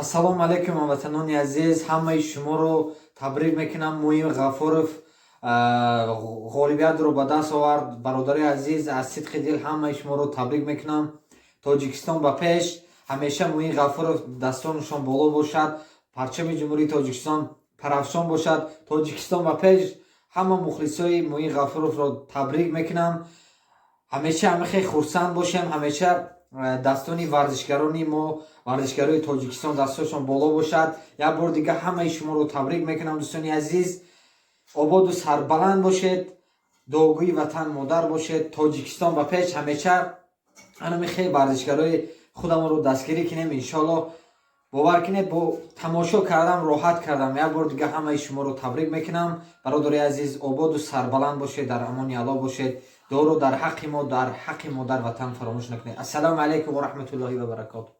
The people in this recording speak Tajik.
Ассалому алайкум, ҳамватанони азиз, ҳамаи шуморо табрик мекунам. Муин Ғафуров ғолибиятро ба даст овард. Бародари азиз, аз сидқи дил ҳамаи шуморо табрик мекунам. Тоҷикистон ба пеш! Ҳамеша Муин Ғафуров дастонашон боло бошад, парчами Ҷумҳурии Тоҷикистон парафшон бошад. Тоҷикистон ба пеш! Ҳама мухлисои Муин Ғафуровро табрик мекунам. Ҳамеша ҳамихел хурсанд бошем, ҳамеша дастони варзишгарони мо, варзишгарои Тоҷикистон, дастошон боло бошад. Як бор дига ҳамаи шуморо табрик мекунам. Дӯстони азиз, ободу сарбаланд бошед, дуогӯи ватан модар бошед. Тоҷикистон ба пеш! Ҳамеша ҳанами хел варзишгарои худамонро дастгирӣ кунем, иншоалло. Бовар кунед, бо тамошо кардам роҳат кардам. Як бор дига ҳамаи шуморо табрик мекунам. Бародари азиз, ободу сарбаланд бошед, дар амони Аллоҳ бошед. Дуоро дар ҳаққи мо, дар ҳаққи модар ватан фаромӯш накунед. Ассалому алайкум ва раҳматуллоҳи ва баракоту.